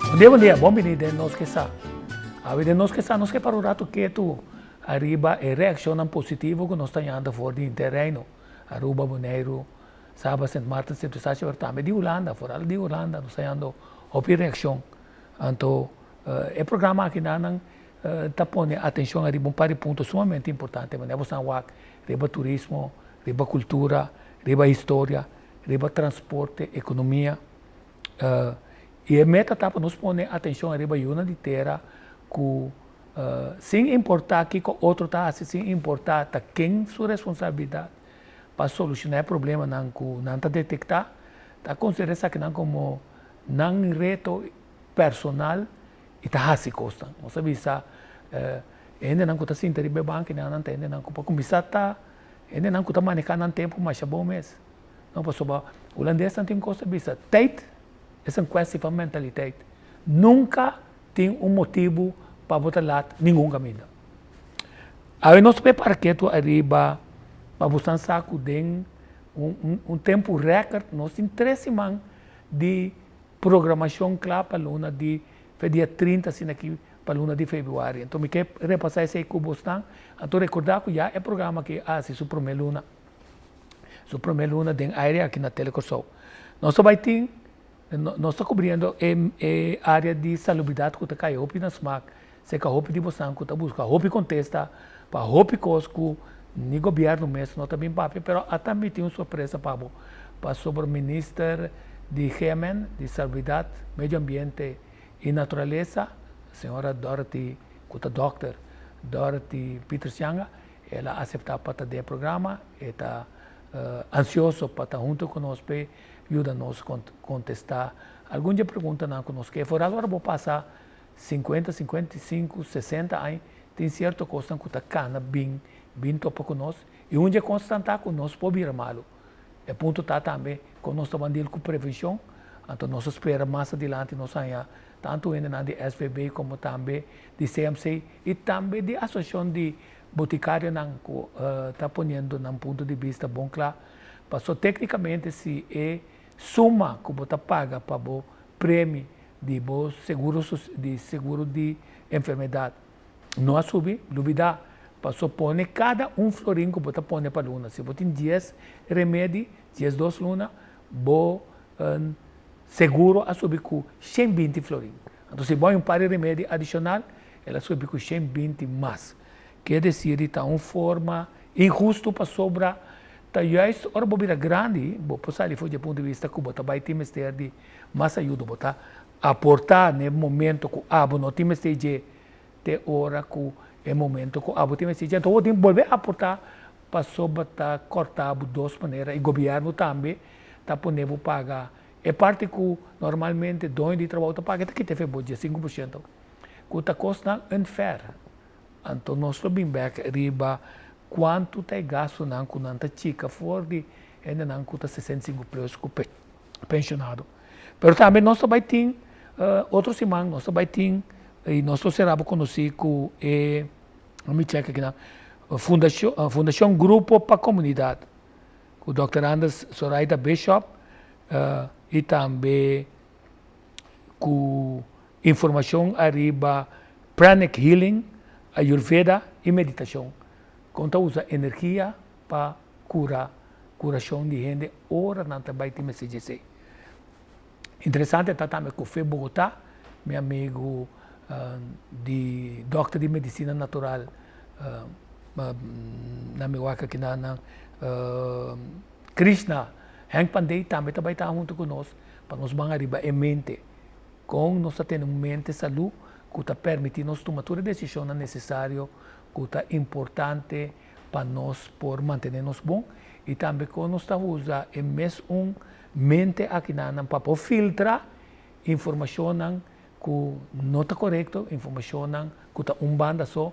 Bon dia, bon dia, bon bini den Nos Ke Sa. Awe den Nos Ke Sa nos ke para un ratu ketu ariba e reakshonnan positivo ku nos ta yanta for di henter Reino, Aruba, Boneiru, Saba, Sint Maarten, Sint Eustatius, pero tambe di Hulanda, foral di Hulanda nos ta yando hopi reakshon. Anto e programa aki nan ta pone atenshon ariba un par di punto sumamente importante, manera bo san wak riba turismo, riba kultura, riba historia, riba transporte, ekonomia. I e meta ta pa nos pone atenshon ariba yunan di tera ku sin importá kiko otro ta hasi, sin importá ta ken su responsabilidat pa solushoná e problemanan ku nan ta detektá, ta konsiderá esakinan komo nan reto personal i ta hasi kosnan. Nos a bisa e hendenan ku ta sinta riba e bankinan nan ta hendenan ku pa kuminsá ta hendenan ku ta manehá nan tempu masha bon mes. No pasobra hulandesnan tin kos ta bisa, tijd is een kwestie van mentaliteit. Nunka tin un motibu pa bo ta lat ningun kaminda. Awe nos ta prepara ketu ariba pa bo san sa ku den un tempu rèkòrt nos tin tres siman di Programashon kla pa luna di fe dia 30 asina aki pa luna di februari. Anto mi ke repasá esei ku bosnan. Anto rekordá ku ya e programa aki a hasi su promé luna, su promé luna den aire aki na Tele Kòrsou. Nos ta bai tin, nos ta kubriendo e e área di salubridat ku ta kai hopi na smak, serka hopi di bosnan ku ta buska hopi kontesta pa hopi kos ku ni gobièrnu mes no ta bin papia, pero ata mi tin un sorpresa pa bo, pasobra minister di GMN, di Salubridat, Medio Ambiente i Naturalesa, señora Dorothy, ku ta dòkter Dorothy Pietersz-Janga, el a aseptá pa ta den e programa, e ta ansioso pa ta huntu ku nos p'e yuda nos kontestá algun di e preguntanan ku nos ke. Foral ora bo pasa 50, 55, 60 aña, tin sierto kosnan ku ta kana bin bin topa ku nos i un dje kosnan ta ku nos por bira malu. E punto ta tambe kon nos ta ban deal ku prevenshon, anto nos ta spera mas adilanti nos haña tantu hendenan di SVB komo tambe di CMC i tambe di asosiashon di botikarionan ku ta poniendo nan punto di bista bon kla. Paso teknikamente si e suma ku bo ta paga pa bo premi di bo seguro di seguro di enfermedat no a subi, lubida paso pone kada un florin ku bo ta pone pa luna. Si bo tin dies remedi, 12 luna, bo seguro a subi ku 120 florin. Anto si bo hay un par di remedi adishonal, el a subi ku 120 mas. Kier desir di ta un forma inhusto pasobra ta juist ora bo bira grandi, bo por sali for di e punto di vista ku bo ta bai tin mester di mas ayuda bo ta aporta na e momento ku abo no tin mester dje te ora ku e momento ku abo tin mester dje. Anto bo tin bolbe aporta pasobra ta korta bo dos manera i gobièrnu tambe ta pone bo paga e parti ku normalmente doño di trabou ta paga e ta kita efe bo dje 5% ku ta kosnan unfair. Anto nos lo bin bek riba kuantu ta e gastunan ku nan ta chika for di hendenan ku ta 65 plus ku pensionado. Pero tambe nos ta bai tin otro siman nos ta bai tin y nos lo sera bo conoci cu e mi check aki nan fundacion fundacion Grupo pa Comunidad cu Dòkter Anders Soraida Bishop y tambe cu informacion ariba Pranic Healing, Ayurveda y meditacion con ta usa energia pa cura Kurashon di hende ora nan ta bai tin mester djesei. Interesante ta tambe ku Fe Bogotá, mi amigu di dòkter di medisina natural na mi wak aki na Krishna Henk Pandey tambe ta bai ta huntu ku nos pa nos ban ariba e mente. Kon nos ta tene un mente salú ku ta permití nos tuma tur e desishonnan nesesario ku ta importante pa nos por mantené nos bon i tambe kon nos ta usa e mes un mente akinanan pa por filtra informashonnan ku no ta korekto, informashonnan ku ta un banda so,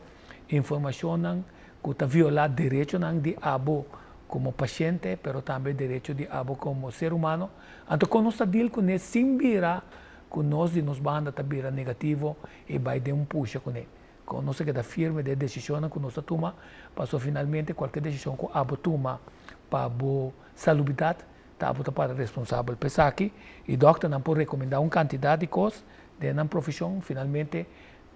informashonnan ku ta violá derechonan di abo komo pashente pero tambe derecho di abo komo ser humano. Anto kon nos ta deal kuné sin bira ku nos di nos banda ta bira negativo i bai den un pusha kuné. Kon nos ta keda firme den e desishonnan ku nos ta tuma, pasobra finalmente kualke desishon ku abo tuma pa bo salubridat, ta abo ta para responsabel pa esaki. I dòkternan por rekomendá un kantidat di kos. Den nan profeshon, finalmente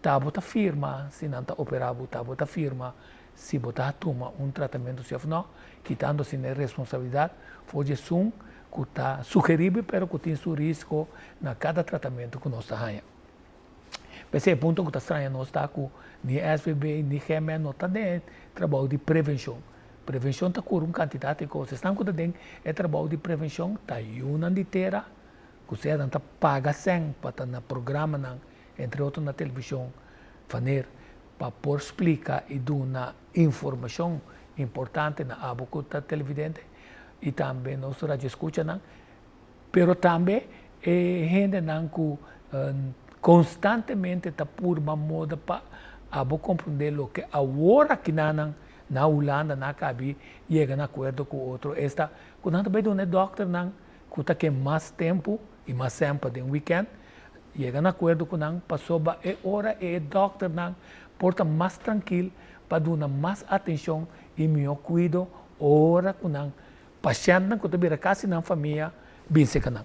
ta bo ta firma si nan ta operá bo, ta bo ta firma si bo ta tuma un tratamentu si òf nò, kitando asina e responsabilidat for di esun ku ta sugerí bo pero ku tin su risko na kada tratamentu ku nos ta haña. P'esei e punto ku ta straña nos ta ku ni SVB ni GMN no ta den e trabou di prevenshon. Prevenshon ta kura un kantidat di kos. Esnan ku ta den e trabou di prevenshon ta yunan di tera ku sea nan ta paga sèn pa ta na programanan, entre otro na televishon, wanneer pa por splika i duna informashon importante na abo ku ta televidente i tambe nos radioeskuchanan, pero tambe e hendenan ku konstantemente ta purba moda pa abo komprondé loke awor akinanan na Hulanda nan a kabi yega na akuerdo ku otro, esta ku nan ta bai duna e dòkternan ku ta ke mas tempu i mas semper den wikènt, yega na akuerdo ku nan pasobra e ora e dòkternan por ta mas trankil pa duna mas atenshon i mihó kuido ora ku nan pashèntnan ku ta bira kasi nan famia bin seka nan.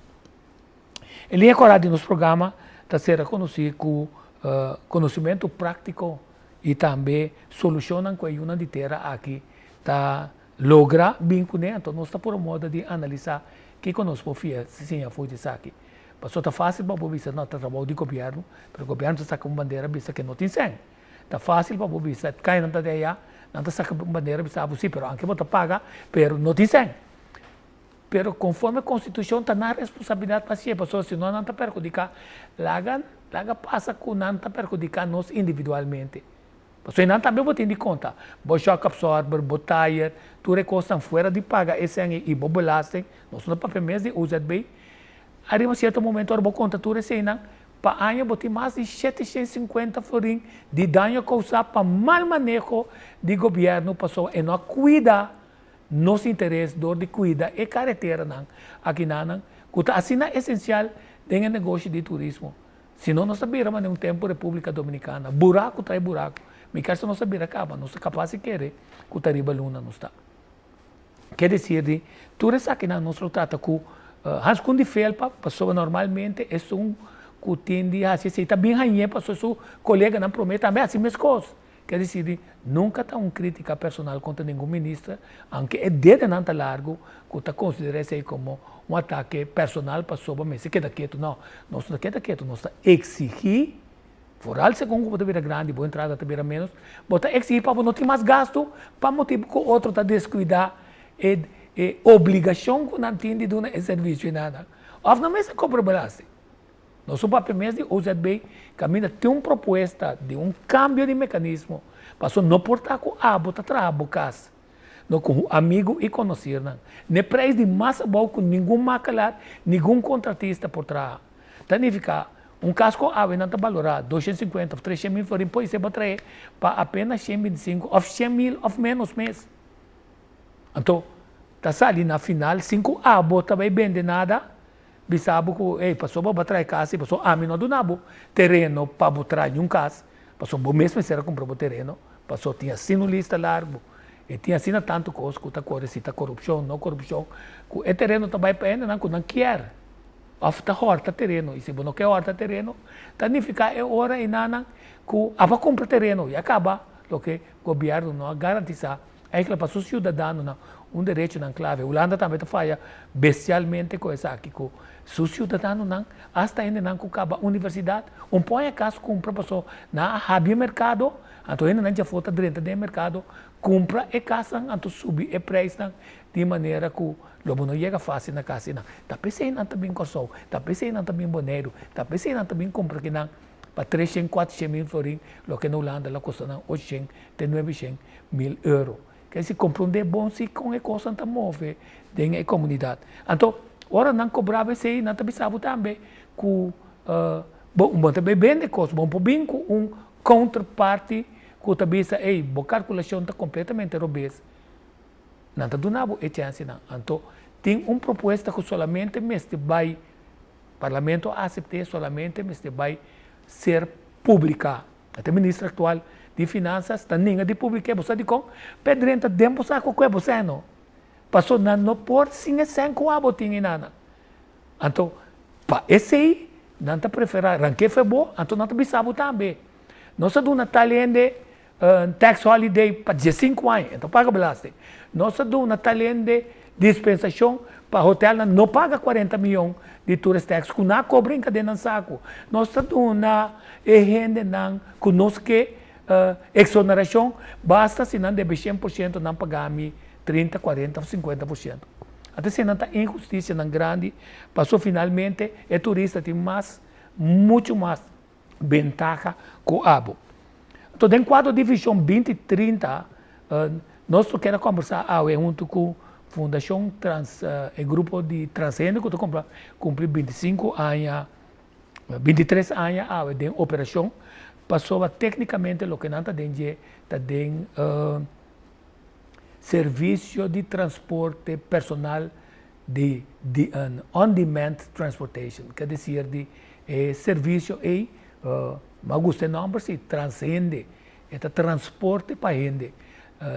E liña kòrá di nos programa ta ser rekonosí ku konosementu práktiko i tambe solushonnan ku e yunan di tera aki ta Logra bin kuné, anto nos ta puru moda di analisá kiko nos por fia siña for di esaki. Pasobra ta fásil pa bo bisa no ta trabou di gobièrnu, pero gobièrnu ta saka un bandera bisa ke no tin sèn. Ta fásil pa bo bisa kainan ta di ayá, nan ta saka un bandera bisa bo sí, pero anke bo ta paga, pero no tin sèn. Pero konforme konstitushon ta nan responsabilidat pa hasié, pasobra si no nan ta perhudiká, laga laga pasa ku nan ta perhudiká nos individualmente. Pasobra nan tambe bo tin di konta bo shock absorber, bo tire, tur e kosnan fuera di paga e sèn i bo belasting, nos no ta papia mes di OZB. Ariba sierto momento ora bo konta tur eseinan, pa aña bo tin mas di 750 florin di daño kousá pa mal maneho di gobièrnu pasobra e no a kuida nos interes dor di kuida e kareteranan akinanan ku ta asina esensial den e negoshi di turismo. Si no nos ta bira manera un tempu Republica Dominicana, buraku trae buraku. Mi kier sa nos ta bira kaba, nos ta kapas di kere ku ta riba luna nos ta. Ke desir di tur esakinan nos lo trata ku Hans Koen di Felpa, pasobra normalmente esun ku tin di hasi esei ta bin hañ'é pasobra su koleganan promé tambe hasi meskos. Ke desir di nunka ta un kritika personal kontra ningun minister, aunke e dedenan ta largu ku ta konsiderá esei komo un atake personal pasobra mester keda ketu. No, nos no ta keda ketu, nos ta eksigí, foral segun ku bo ta bira grandi bo entrada ta bira ménos, bo ta eksigí pa bo no tin mas gastu pa motibu ku otro ta deskuidá e e obligashon ku nan tin di duna e servisio einan. Òf nan mester kobra belasting. Nos su papia mes di OZB caminda tin un propuesta di un cambio di mecanismo paso no por ta cu abo ta traha bo cas no cu amigo y conocirnan n'e prijs di mas abou cu ningun makelaar ningun contratista por traha. Ta nifica un cas cu awe nan ta balora 250 of 300 mil florin por esey bo trahe pa apenas 125 of 100 mil of menos mes. Anto ta sali na final sin cu abo ta bay bende nada. Bisa bo ku, ey, pasobra bo a traha e kas ei, pasobra ami no a duna bo tereno pa bo traha niun kas, pasobra bo mes mester a kumpra bo tereno, pasobra tin asina un lista largu, e tin asina tantu kos ku ta kore si ta korupshon, no korupshon, ku e tereno ta bai pa hendenan ku nan kier, òf ta hòrta tereno, i si bo no ke hòrta tereno, ta nifiká e ora einanan ku abo a kumpra tereno i a kaba loke gobièrnu no a garantisá. Eigenlijk pa su ciudadanonan un derechonan clave. Hulanda tambe ta faya bestialmente cu esaki cu su ciudadanonan hasta hendenan cu caba universidad un pon e cas cumpra paso nan a habri e mercado anto hendenan djafo ta drenta den e mercado cumpra e casnan anto subi e prijsnan di manera cu lo bo no yega facil na cas nan. Ta pesey nan ta bin Corsou, ta pesey nan ta bin Boneiru, ta pesey nan ta bin cumpra kinan pa 300 400 mil florin loke na Hulanda lo costa nan 800 te 900 mil euro. Ke si komprondé bon si kon e kosnan ta move den e komunidat. Anto, ora nan kobraba esei, nan ta bisa bo tambe ku bo bo ta bai bende kos, bo por bin ku un counterparty ku ta bisa, ey, bo kalkulashon ta kompletamente robes. Nan ta duna bo e chansenan. Anto, tin un propuesta ku solamente mester bai Parlamento a asept'é, solamente mester bai ser publiká. E minister aktual di Finansas ta ninga di publik'é, bo sa dikon? P'e drenta den bo sako ku e bo sèn no. Paso nan no por sin e sèn ku abo tin ei nana. Anto, pa esei, Nan ta preferá rank'é fe bo, anto nan ta bisa bo tambe. Nos a duna tal hende tax holiday pa diesinku aña, e ta paga belasting. Nos a duna tal hende dispensashon pa hotelnan no paga 40 miyon di tourist tax ku nan a kobra hinka den nan saku. Nos ta duna e hendenan ku nos ke eksonerashon basta si nan debe 100% nan paga mi 30, 40 òf 50%. Anto eseinan ta inhustisianan grandi paso finalmente e turista tin mas, muchu mas bentaha ku abo. Anto den kuadro di Vision 2030 nos lo kier a kombersá awe huntu ku Fundashon Trans, e grupo di transhende ku ta kumpli 25 aña, 23 aña awe den operashon, pasobra teknikamente loke nan ta den dje ta den servisio di transporte personal di di on-demand transportation, ke desir di e servisio ei, mi a gusta e nòmber si, transhende, e ta transporte pa hende.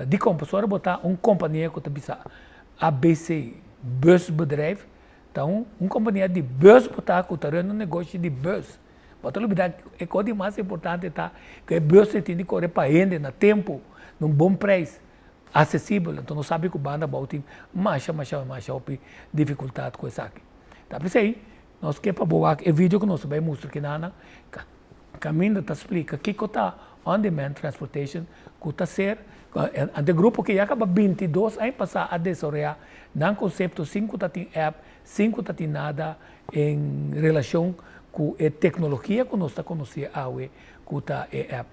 Dikon? Pasobra bo ta un kompania ku ta bisa ABC Busbedrijf, ta un kompania di bus bo ta ku ta run un negoshi di bus. Bo ta lubida e kos di mas importante ta ku e bus ei tin di kore pa hende na tempu, na un bon preis, asesibel. Anto nos sabi ku banda abou tin masha masha masha hopi difikultat ku esaki. Ta p'esei nos ke pa bo wak e video ku nos ta bai mustra kinanan kaminda ta splika kiko ta on demand transportation ku ta ser anto e grupo ke ya kaba 22 aña pasá a desaroyá nan konsepto sin ku ta tin app, sin ku ta tin nada en relashon ku e teknologia ku nos ta konosé awe ku ta e app.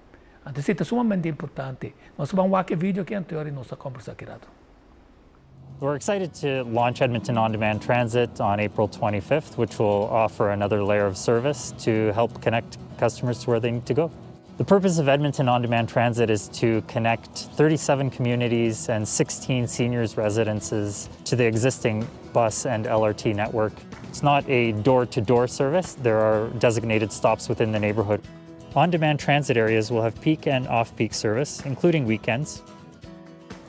Anto esei ta sumamente importante. Nos ta ban wak e video aki anterior i nos ta kombersá ki rato. We're excited to launch Edmonton On Demand Transit on April 25th, which will offer another layer of service to help connect customers to where they need to go. The purpose of Edmonton On Demand Transit is to connect 37 communities and 16 seniors residences to the existing bus and LRT network. It's not a door-to-door service. There are designated stops within the neighborhood. On-demand transit areas will have peak and off-peak service, including weekends.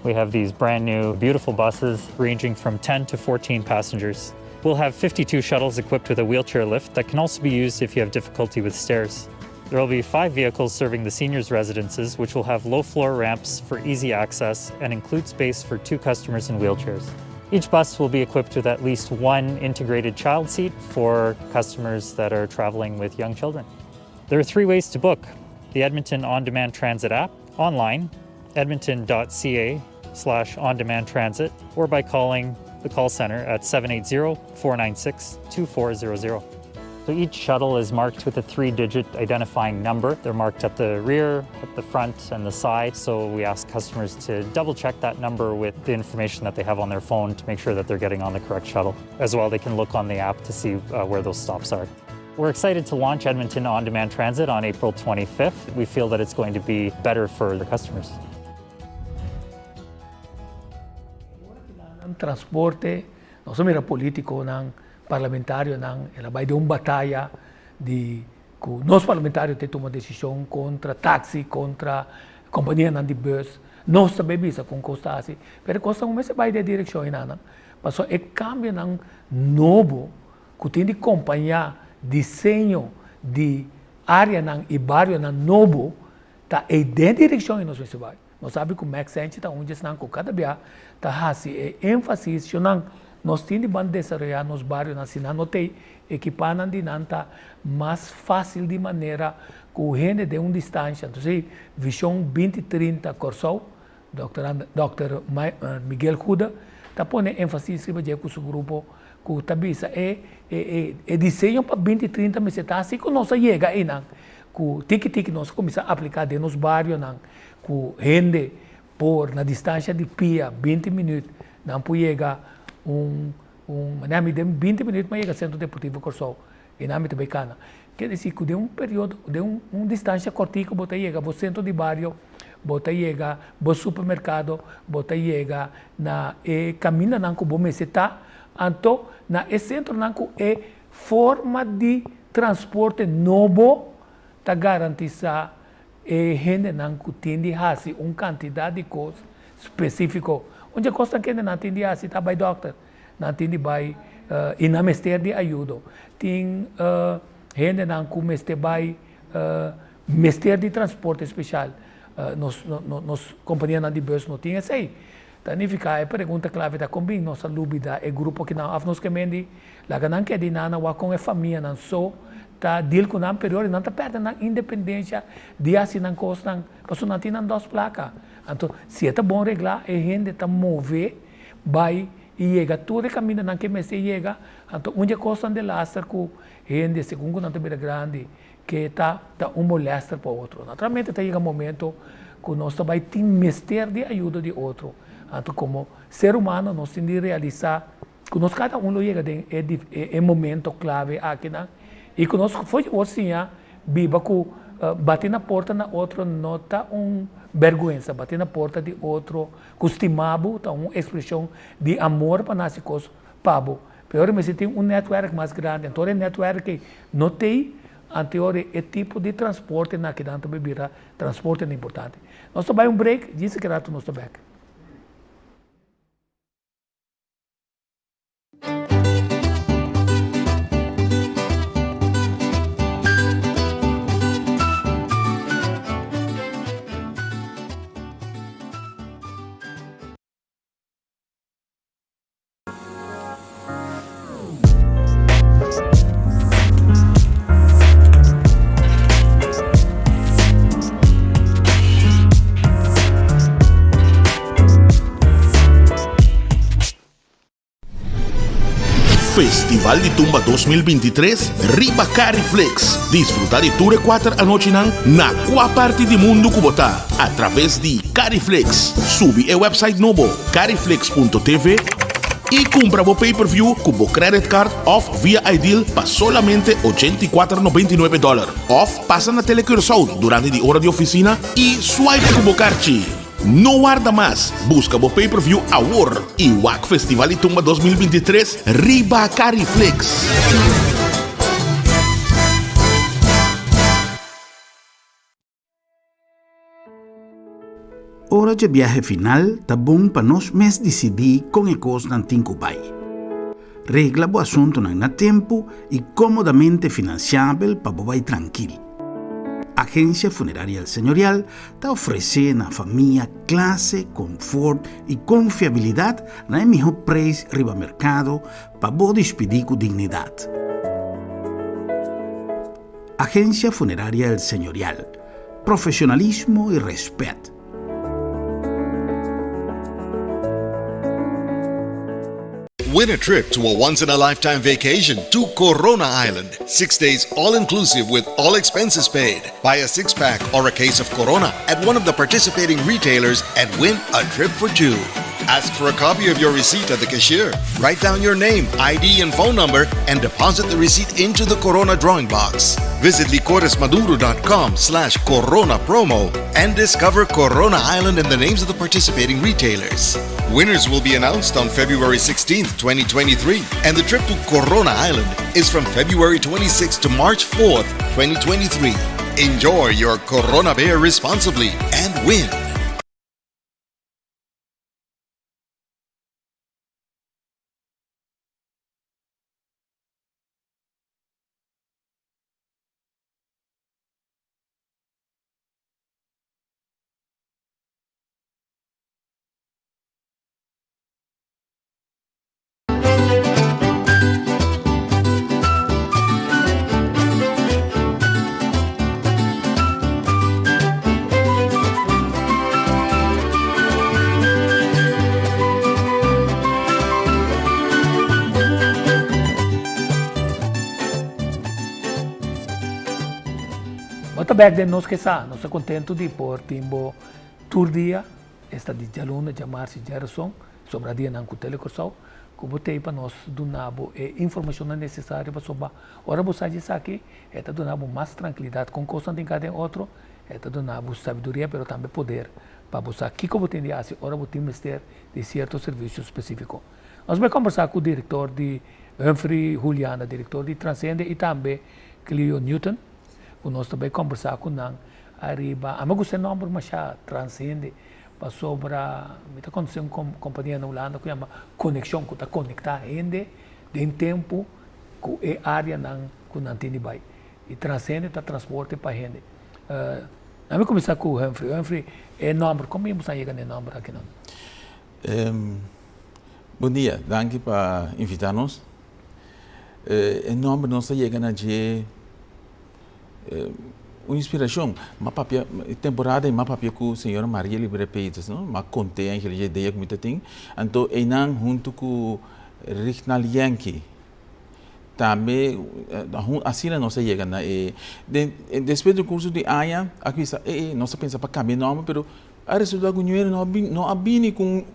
We have these brand new, beautiful buses ranging from 10 to 14 passengers. We'll have 52 shuttles equipped with a wheelchair lift that can also be used if you have difficulty with stairs. There will be 5 vehicles serving the seniors' residences, which will have low-floor ramps for easy access and include space for 2 customers in wheelchairs. Each bus will be equipped with at least 1 integrated child seat for customers that are traveling with young children. There are 3 ways to book: the Edmonton On Demand Transit app, online, edmonton.ca/ondemandtransit, or by calling the call center at 780-496-2400. So each shuttle is marked with a 3-digit identifying number. They're marked at the rear, at the front, and the side. So we ask customers to double check that number with the information that they have on their phone to make sure that they're getting on the correct shuttle. As well, they can look on the app to see where those stops are. We're excited to launch Edmonton On Demand Transit on April 25th. We feel that it's going to be better for the customers. Nan transporte, nos a mira politiconan, parlamentarionan, el a bay den un bataya di cu nos parlamentario te tuma decision contra taxi, contra companianan di bus. Nos ta bay bisa con cos ta haci, pero e cosnan no mester bay den e direccion enanan, pasobra e cambionan nobo ku tin di kompañá diseño di áreanan i barionan nobo ta ei den direkshon i nos mester bai. Nos sabi ku Max Senchi ta un di esnan ku kada bia ta hasi e énfasis shonnan nos tin di ban desaroyá nos barionan si nan no t'ei ekipanan di nan ta mas fásil di manera ku hende den un distansha. Entonces Vishon 2030 Kòrsou Dòkter Dòkter Miguel Goede ta pone énfasis riba dje ku su grupo ku ta bisa e e e diseño pa 2030 mester ta asi ku nos a yega einan ku tiki tiki nos a kuminsá apliká den nos barionan ku hende por na distansha di pia 20 minüt nan por yega un un manera mi den 20 minüt mi a yega Sentro Deportivo Kòrsou i nan mi ta bai kana. Ker disi ku den un periodo, den un distansha kòrtiku bo ta yega bo sentro di bario, bo ta yega bo supermerkado, bo ta yega na e kamindanan ku bo mester ta, anto na e sentronan ku e forma di transporte nobo ta garantisá e hendenan ku tin di hasi un kantidat di kos spesífiko. Un dje kosnan ku hendenan tin di hasi ta bai dòkter, nan tin di bai i nan mester di ayudo. Tin. Hendenan ku mester bai mester di transporte speshal. Nos nos kompanianan di bus no tin esei. Ta nifiká e pregunta klave ta kon bin nos a lubidá e grupo akinan òf nos ke mendi laga nan keda i nan a wak kon e famianan so ta deal ku nan pero nan ta pèrdè nan independensha di hasi nan kosnan pasobra nan tin nan dòs plaka. Anto si e ta bon reglá e hende ta move bai i yega tur e kamindanan ke mester yega. Anto un di e kosnan delaster ku hende segun ku nan ta bira grandi ke ta ta un molester pa otro. Naturalmente ta yega momento ku nos ta bai tin mester di ayuda di otro. Anto komo ser humano nos tin di realisá ku nos kada un lo yega den e e momento klave akinan i ku nos for di awor siña biba ku bati na porta na otro no ta un bèrgwensa, bati na porta di otro ku stima bo ta un ekspreshon di amor pa nan hasi kos pa bo. Pero ora mester tin un netwerk mas grandi, anto ora e netwerk ei no t'ei, anto ora e tipo di transporte na kinan ta bira transportenan importante. Nos ta bai un break, djis aki rato nos ta bek. Festival di Tumba 2023 riba Cariflex. Disfruta di tur e kuater anochinan na kua parti di mundu ku bo ta a traves di Cariflex. Subi e website nobo cariflex.tv i kumpra bo pay-per-view ku bo credit card òf via iDeal pa solamente 84,99 dòler. Òf pasa na TeleCuraçao durante di ora di ofisina i swipe ku bo karchi. No warda mas, buska bo pay-per-view awor i wak Festival di Tumba 2023 riba Cariflex. Ora dje biahe final ta bon pa nos mes disidí kon e kosnan tin ku bai. Regla bo asuntunan na tempu i kómodamente finansiabel pa bo bai trankil. Agensia Funeraria El Señorial ta ofresé na famia klase, konfort i konfiabilidat na e mihó preis riba merkado pa bo dispidí ku dignidat. Agencia Funeraria El Señorial, profesionalismo y respet. Win a trip to a once in a lifetime vacation to Corona Island. Six days all inclusive with all expenses paid. Buy a six pack or a case of Corona at one of the participating retailers and win a trip for two. Ask for a copy of your receipt at the cashier. Write down your name, ID, and phone number and deposit the receipt into the Corona drawing box. Visit licoresmaduro.com slash Corona promo and discover Corona Island and the names of the participating retailers. Winners will be announced on February 16th, 2023, and the trip to Corona Island is from February 26th to March 4th, 2023. Enjoy your Corona Beer responsibly and win. Bo ta bek den nos ke sa. Nos ta kontentu di por tin bo tur dia, esta di djaluna, djamars i djarason, sobra dianan ku Tele Kòrsou, ku bo tei pa nos duna bo e informashonnan nesesario pasobra ora bo sa di esaki e ta duna bo mas trankilidat kon kosnan tin ka den otro, e ta duna bo sabiduria pero tambe poder pa bo sa kiko bo tin di hasi ora bo tin mester di sierto servisio spesífiko. Nos bai kombersá ku direktor di Humphrey Juliana, direktor di Transcende i tambe Clio Newton, ku nos ta bai kombersá ku nan ariba, ami a gusta e nòmber masha, Transcende, pasobra mi ta konosé un kompania na Hulanda ku yama Konekshon, ku ta konektá hende den tempu ku e áreanan ku nan tin di bai. I Transhende ta transporte pa hende. Nan mi kuminsá ku Humphrey. Humphrey, e nòmber, kon mi a yega na e nòmber akinan? Bon dia, danki pa invitá nos. E nòmber nos a yega na dje un inspirashon. M'a papia, e temporada ei m'a papia ku señora Maria Libera Peters, no? M'a kont'é eigenlijk e idea ku mi ta tin. Anto einan huntu ku Rignald Yankee tambe asina nos a yega na e den despues di un kurso di aña a bisa e nos a pensa pa kambia e nòmber pero a resulta ku niun hende no a bini ku un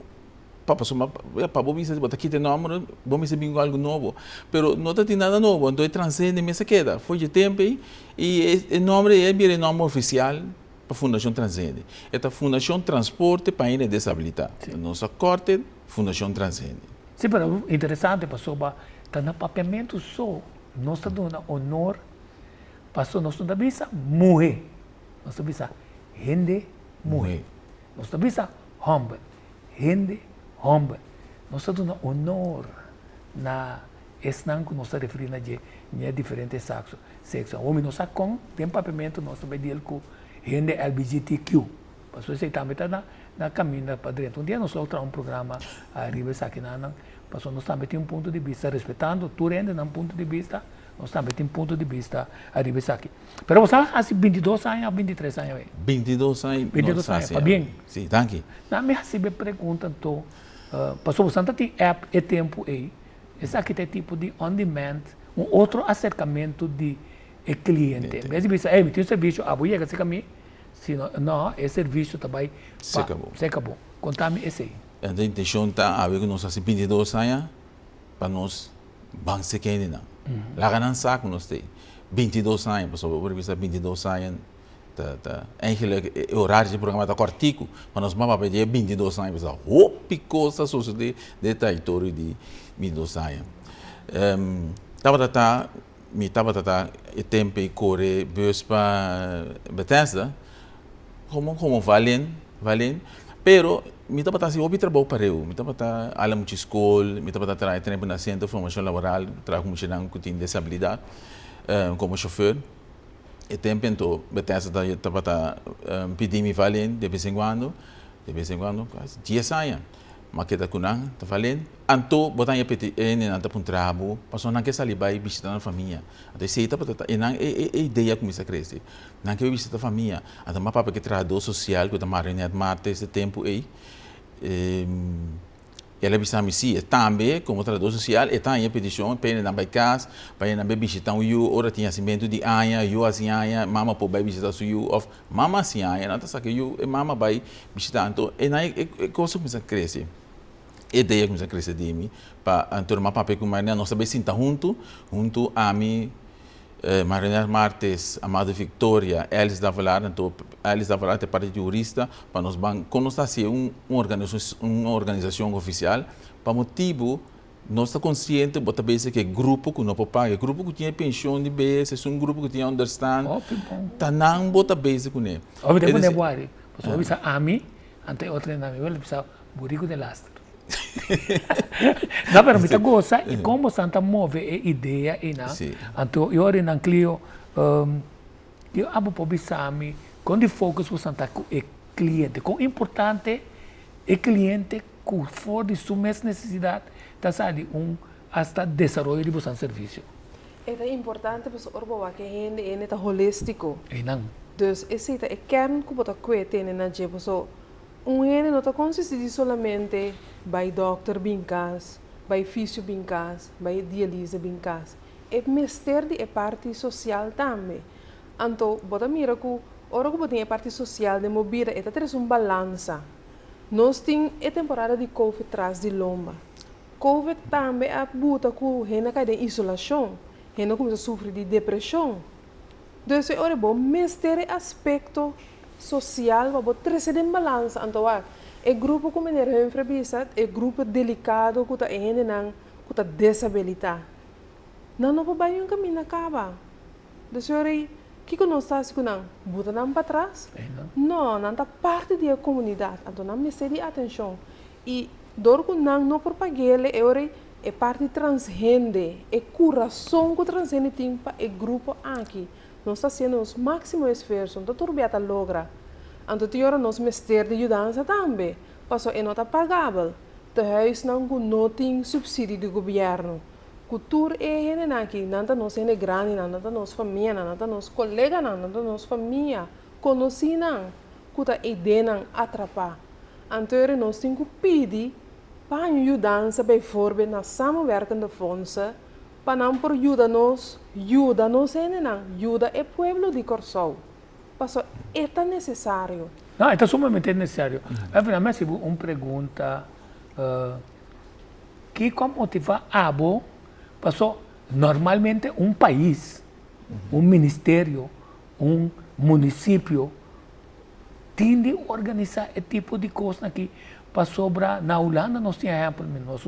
Pa pasobra pa bo bisa bo ta kita e nòmber bo mester bin ku algu nobo pero no ta tin nada nobo anto e transende mester keda for dje tempu ei i e nòmber ei a bira e nòmber ofisial pa Fundashon Transende e ta Fundashon Transporte pa hende Desabilitá nos a kòrte Fundashon Transende. Si pero interesante pasobra ta na papiamentu so nos ta duna honor pasobra nos no ta bisa muhe nos ta bisa hende muhe nos ta bisa hòmber. Hende hòmber. Nos ta duna honor na esnan ku nos ta referí na dje n'e diferente sakso, sekso. Awor mi no sa kon den papiamentu nos ta bai deal ku hende LBGTQ. Pasobra esei tambe ta na na kaminda pa drenta. Un dia nos lo traha un programa ariba esakinan, pasobra nos tambe tin un punto di bista, respetando tur hende nan punto di bista, nos tambe tin punto di bista ariba esaki. Pero bo sa hasi bintidos aña of bintitres aña awe? Bintidos aña. Bintidos aña, pabien. Si, danki. Na mi hasi be pregunta anto, pasobra bo sa tin app e tempu ei, esaki ta e tipo di on demand, un otro aserkamentu di e kliente. En bes di bisa, ey mi tin un servisio, abo yega serka mi, sino, no, e servisio ta bai pa serka bo. Konta mi esei. Anto intenshon ta awe ku nos hasi bintidos aña pa nos ban serka hendenan. Laga nan sa ku nos ta ei. 22 aña, pasobra bo por bisa 22 aña ta ta eigenlijk e horario di programa ta kòrtiku, ma nos mama papia dje 22 aña pasobra hopi kos a sosodé den e trayektorio di 22 aña. Tabata ta mi tabata ta e tempu ei kore bus pa Bethesda komo komo valen valen pero mi tabata hasi hopi trabou pareu, mi tabata hala mucha skol, mi tabata traha tempu na sentro formashon laboral, traha ku muchanan ku tin desabilidat komo shofer. E tempu anto Bethesda tabata pidi mi valen de bes en kuando, de bes en kuando, kasi dies aña mi a keda ku nan ta valen. Anto bo ta haña peti e hendenan ta puntra bo pasobra nan ke sali bai bishita nan famia. Anto esei tabata ta e nan e idea kuminsá krese. Nan ke bai bishita famia. Anto mi a papia ku e trahadó sosial ku ta Marionette Martes e tempu ei. El a bisa mi si, e tambe komo trahadó sosial e ta haña petishon pa hende nan bai kas, pa hende nan bai bishitá un yu ora tin hasimentu di aña, yu hasi aña, mama por bai bishitá su yu òf mama hasi aña nan ta saka e yu e mama bai bishitá. Anto e nan e kos a kuminsá krese, e idea a kuminsá krese den mi pa anto mi a papia ku Marina nos ta bai sinta huntu, huntu ami, Marina Martes, Amado Victoria, Ellis Davelaar, anto Ellis Davelaar ta e parti jurista pa nos ban kon nos ta hasi un un organisashon ofisial pa motibu nos ta konsiente bo ta bisa ku e grupo ku no por paga, e grupo ku tin e penshon di bes, esun grupo ku tin onderstand, ta nan bo ta bezig kuné. Hopi tempu ne bo ari, pasobra bo bisa ami, anto e otro hende ami, bo ta bisa buriku den laster. No, pero mi ta gosa i kon bosan ta move e idea einan. Anto e ora einan Clio, yo abo por bisa mi kon di focus bosan ta ku e kliente, kon importante e kliente ku for di su mes nesesidat ta sali un hasta desaroyo di bosan servisio. E ta importante pasobra ora bo wak e hende, e hende ta holístiko. Einan. Dus esei ta e kern ku bo ta kue tene na dje pasobra Un hende no ta konsistí di solamente bai dòkter bin kas, bai fisio bin kas, bai dialise bin kas. E mester di e parti sosial tambe. Anto bo ta mira ku ora ku bo tin e parti sosial den bo bida e ta trese un balansa. Nos tin e temporada di covid tras di lomba. Covid tambe a buta ku hende a kai den isolashon, hende a kuminsá sufri di depreshon. Dus e ora bo mester e aspekto sosial pa bo trese den balansa. Anto wak, e grupo ku meneer Humphrey bisa, e grupo delikado ku ta e hendenan ku ta desabilitá, nan no por bai un kaminda kaba. Dus e ora ei, kiko nos ta hasi ku nan? Buta nan patras? No, nan ta parti di e komunidat, anto nan mester di atenshon. I dor ku nan no por pag'el e ora ei. E parti transhende, e kurason ku transhende tin pa e grupo aki. Nos ta hasiendo nos máksimo esfuerso, no ta tur bia ta logra. Anto tin ora nos mester di yudansa tambe, pasobra e no ta pagabel. Tehuisnan ku no tin supsidio di gobièrnu, ku tur e hendenan aki, nan ta nos hende grandinan, nan ta nos famianan, nan ta nos koleganan, nan ta nos famia, konosínan ku ta eidenan atrapá. Anto ora nos tin ku pidi pa haña yudansa bijvoorbeeld na samenwerkende fondsen pa nan por yuda nos, yuda nos hendenan, yuda e pueblo di Kòrsou, pasobra e ta nesesario. No, e ta sumamente nesesario. Evelyn, mi a hasi bo un pregunta, kiko a motivá abo, paso normalmente un pais, un ministerio, un munisipio tin di organisá e tipo di kosnan aki pasobra na Hulanda nos tin ehèmpel, nos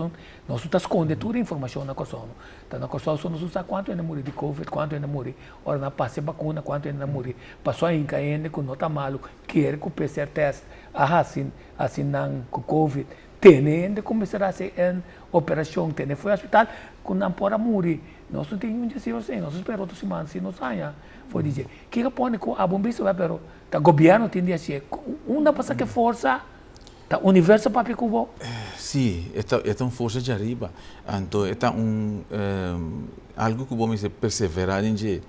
nos ta skonde tur e informashon na Kòrsou. Ta na Kòrsou so nos no sa kuantu hende a muri di covid, kuantu hende a muri ora nan pasa e bakuna, kuantu hende a muri pasobra hinka hende ku no ta malu kere ku PCR test a hasi hasi nan ku covid tene hende ku mester hasi e operashon tene for hospital ku nan por a muri. Nos no tin un dje asina, nos ta spera otro siman si nos haña for di dje. Kiko pone ku abo un bisa pero ta gobierno tin di hasié. Unda pasa ke forsa ta universo papia ku bo? Sí, e ta e ta un forsa djariba. Anto e ta un algu ku bo mester perseverá den dje.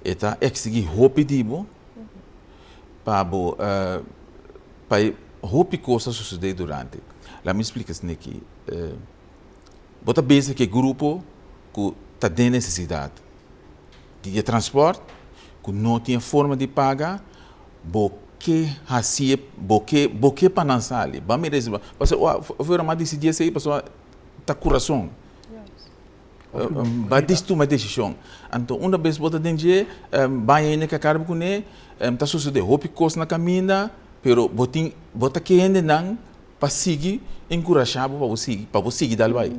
E ta eksigí hopi di bo pa bo pa e hopi kos a sosodé durante. Laat mi splika esaki. Bo ta bisa ku e grupo ku ta den nesesidat di e transport ku no tin e forma di paga, bo ke hasié, bo ke bo ke pa nan sali. Bo a mira esei, pasobra ora mi a disidí esei pasobra ta kurason. Bo a tuma e desishon. Anto una bes bo ta den dje, baña hende ka karba kuné, ta sosodé hopi kos na kaminda, pero bo tin bo ta ke hendenan pa sigui enkurashá bo pa bo sigui pa bo sigui dal bai.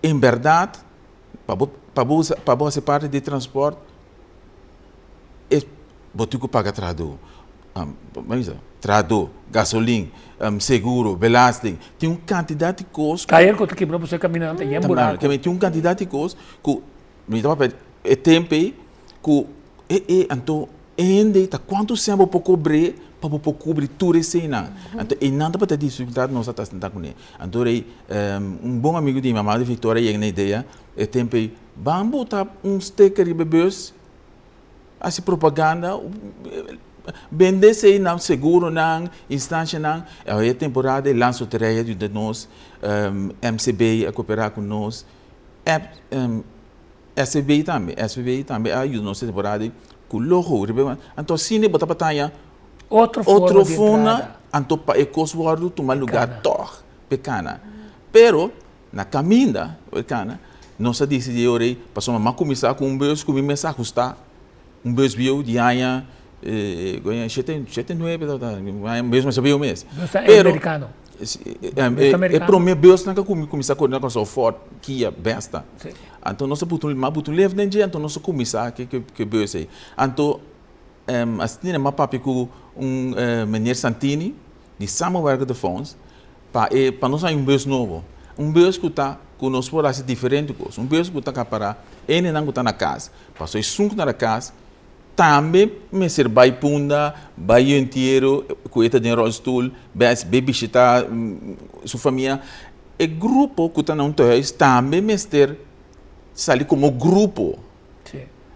En bèrdat pa bo pa bo pa bo hasi parti di transpòrt e bo tin ku paga trahadó trahadó, gasolin, seguro, belasting, tin un kantidat di kos. Tayer ku ta kibra bo kaminda nan ta yen buraku. Tin un kantidat di kos ku mi ta papia e tempu ei ku e e anto e hende ta kuantu sèn bo por kobr'é pa bo por kubri tur eseinan. Anto einan tabata e difikultat nos a ta sinta kuné. Anto rei un bon amigu di mi mama di Victoria yega na idea e tempu ei, ban bota un sticker riba e bus, hasi propaganda, bende esei na seguronan, instanshanan. Awe e temporada e Landsloterij a yuda nos, MCB a koperá ku nos, SVB tambe, SVB tambe a yuda nos e temporada di ku logo riba e anto asina bo tabata haña Otro forma otro di forma entrada. anto pa e kos wòrdu tuma lugá Kana. tòg p'e kana. Pero na kaminda e kana nos a disidí ora ei pasobra mi a kuminsá ku un bus ku mi mes a ahustá un bus bieu di aña shete shete nuebe tabata un bus masha bieu mes. Bus ta Pero amerikano. E prome busnan ku kuminsá kore na Kòrsou, Ford, Kia, Besta. Anto nos a buta un, m'a buta un lef den dje, anto nos a kuminsá ku e bus ei. Anto asina m'a papia ku un meneer Santini di Samenwerkende Fonds pa e pa nos haña un bus nobo. Un bus ku ta ku nos por hasi diferente kos. Un bus ku ta kapará hendenan ku ta na kas. Pasobra esun ku ta na kas Tambe mester bai Punda, bai Yentiero ku e ta den rolstoel, bes bai bishita su famia. E grupo ku ta na un tehuis tambe mester sali komo grupo.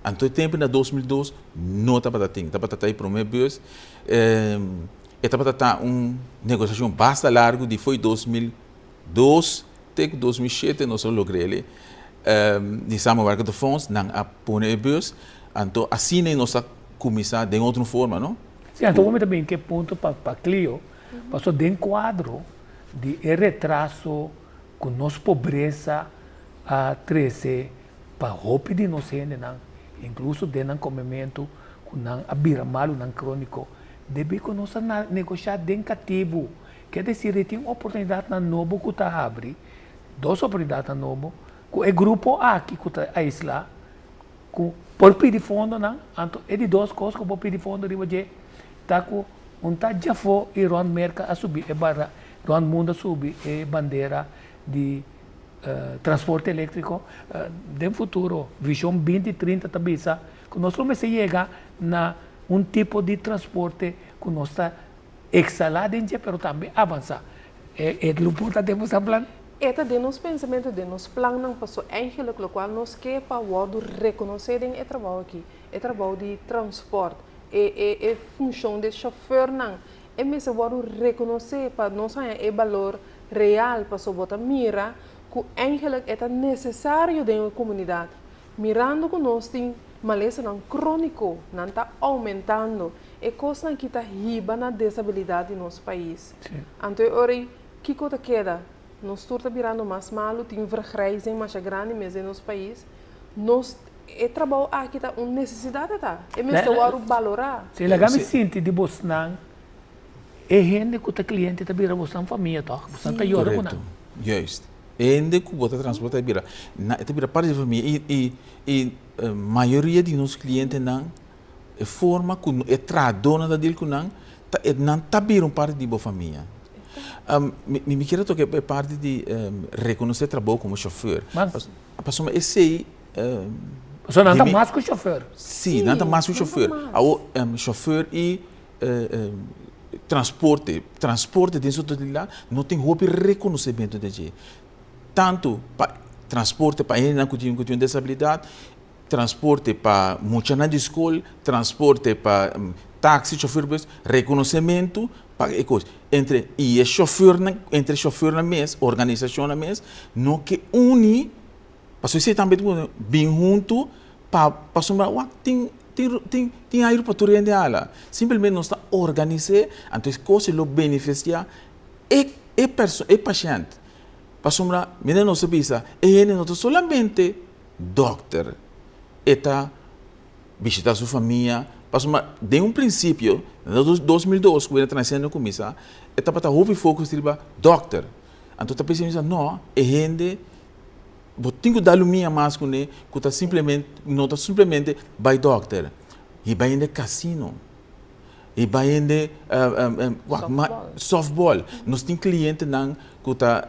Anto e tempu na 2002 no tabata tin, tabata ta e prome bus. E tabata ta un negosiashon basta largu di foi 2002 te ku 2007 nos a logr'el. Di Samenwerkende Fonds nan a pone e bus. Anto asina nos a kuminsá den otro forma, no? Sí, anto bo mi ta bin ke punto pa pa Clio, pasobra den kuadro di e retraso ku nos pobresa a trese pa hopi di nos hendenan, inkluso den nan komementu ku nan a bira malunan króniko, debí ku nos a negoshá den katibu, ke desir di tin oportunidatnan nobo ku ta habri, dos oportunidatnan nobo, ku e grupo aki ku ta aislá, Ku por pidi fondonan, anto e di dos kos ku por pidi fondo riba dje ta ku un ta djafó i rònt Merka a subi e bara. Rònt mundu a subi e bandera di transporte eléktriko. Den futuro, Vision 2030 ta bisa ku nos lo mester yega na un tipo di transporte ku nos ta eksalá den dje pero tambe avansá. E lo por ta den boso plan? E ta den nos pensamentu, den nos plannan, paso eigenlijk lokual nos ke pa wòrdu rekonosé den e trabou aki, e trabou di transpòrt, e e e funshon di shofèrnan, e mester wòrdu rekonosé pa nos haña e balor real, paso bo ta mira ku eigenlijk e ta nesesario den e komunidat. Mirando ku nos tin malesanan króniko, nan ta oumentando, e kosnan ki ta hiba na desabilidat di nos pais. Anto e ora ei, kiko ta keda? Nos tur ta birando mas malu, tin vergrijzing masha grandi mes den nos pais. Nos, e trabou aki ta un nesesidat e ta. E mester wòrdu balorá. Si, laga mi sinti di bosnan, e hende ku ta kliente ta bira bosnan famia tòg? Bosnan ta yora ku nan. Korekto, juist. E hende ku bo ta transportá e bira, e ta bira parti di famia i i i mayoria di nos klientenan e forma ku e trahadónan ta deal ku nan ta e nan ta bira un parti di bo famia. Mi mi kier a toka e parti di rekonosé trabou komo shofùr. Pasobra esei Pasobra nan ta mas ku shofùr. Sí, nan ta mas ku shofùr. Awor shofùr i transporte, transporte den su totalidat no tin hopi rekonosementu den dje. Tantu pa transporte pa hendenan ku tin ku tin un desabilidat, transporte pa muchanan di skol, transporte pa taksi, shofùr bus, rekonosementu pa e kos. Entre i e shofùrnan, entre shofùrnan mes, organisashonnan mes no ke uni Pasobra esei tambe ta bin huntu pa pasobra wak tin tin tin tin airu pa tur hende hala. Simplemente nos ta organis'é, anto e kos lo benefisiá e e perso e pashènt. Pasobra mira nos a bisa e hende no ta solamente dòkter, e ta bishitá su famia, pasobra den un prinsipio na 2002 ku e transendo kuminsá e tabata hopi focus riba dòkter. Anto ta pensa mi no e hende Bo tin ku da lumia mas kuné ku ta simplemente, no ta simplemente bai dòkter. I bai hende kasino, i bai hende wak ma sòftbòl. Nos tin klientenan ku ta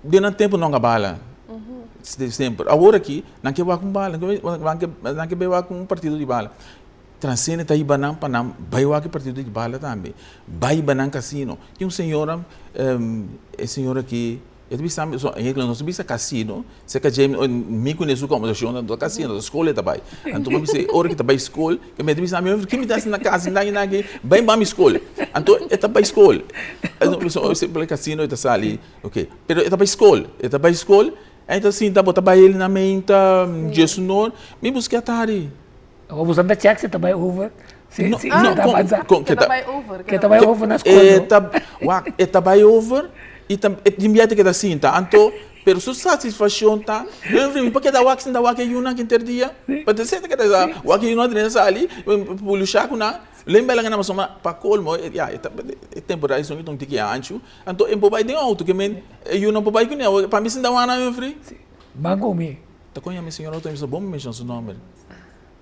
den nan tempu nan a bala semper. Awor aki nan ke wak un bala, nan ke bai wak un partido di bala. Transcende ta hiba nan pa nan bai wak e partido di bala tambe. Bai hiba nan kasino. Tin un señora, e señora aki. E ta bisa mi, so, eigenlijk nos ta bisa casino, cerca dje mi cu ne su conversacion ta casino, ta school e ta bay. Anto mi bisa ora ki ta bay school, ke mi ta bisa mi, ki mi ta haci na cas naki naki, bay ba mi school. Anto e ta bay school. Anto mi bisa, oh, casino e ta sali, ok. Pero e ta bay school, e ta bay school, en e ta sinta, bo ta bay na meinta, djesunor, mi busca atari. Bo boso ta check si ta bai over? Si, No, si, no, si ta kon, avanza. kon, Ke ke ta ta, bai over, ke Ke ta ta bai bai over na e skol no. ta, wak, e ta bai over i ta, e tin biaha ta keda sinta. Anto, pero su satisfakshon ta, Humphrey, mi por keda wak sinta wak e yunan henter dia? Pa ta sinta keda sa, wak e yunan drenta sali, pulusha ku nan, len bela gana pasobra pa kolmo, ya, e ta, e temporada esun ta un tiki anchu, anto e por bai den outo, ke men e yunan por bai kuné, pa mi sinta wak nan, Humphrey. Ban ku mi. Ta kon yama e señora otra, mi bisa bon mi menshona su nomber.